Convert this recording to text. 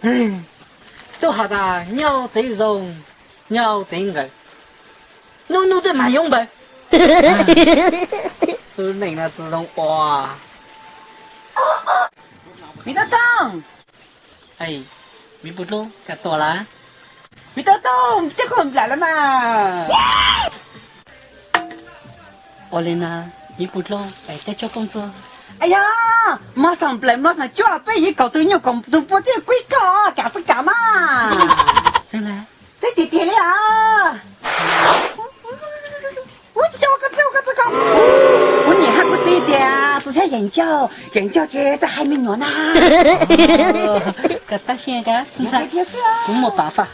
Tuaj has tas nyob tsev zoo, nyob tsev nkawm, nub nub twb mag yoov npaws. Tus neeg no tsis zoo ua. Me Tub Tooj, me Pub Dlub koj tuaj lawm. Me Tub Tooj, coj koj nplam lawm mas. Ua li na, me Pub Dlub, teb tsob koob txuj. Yog, mlob xeem nplawm mlob xeem cuaj, peb yeej kaum tus nyuj kaum tus puj thiaj kuib koj, kam xwb kam mas. Xwb na. Twb tiag tiag li os. Ua koj txiv, ua koj txiv ko. Kuv niam hab kuv txiv tias tus thiab yeem ncauj, yeem ncauj ces txawj hais me nyuam na. Koj tab sis koj, kuv muaj pam faj.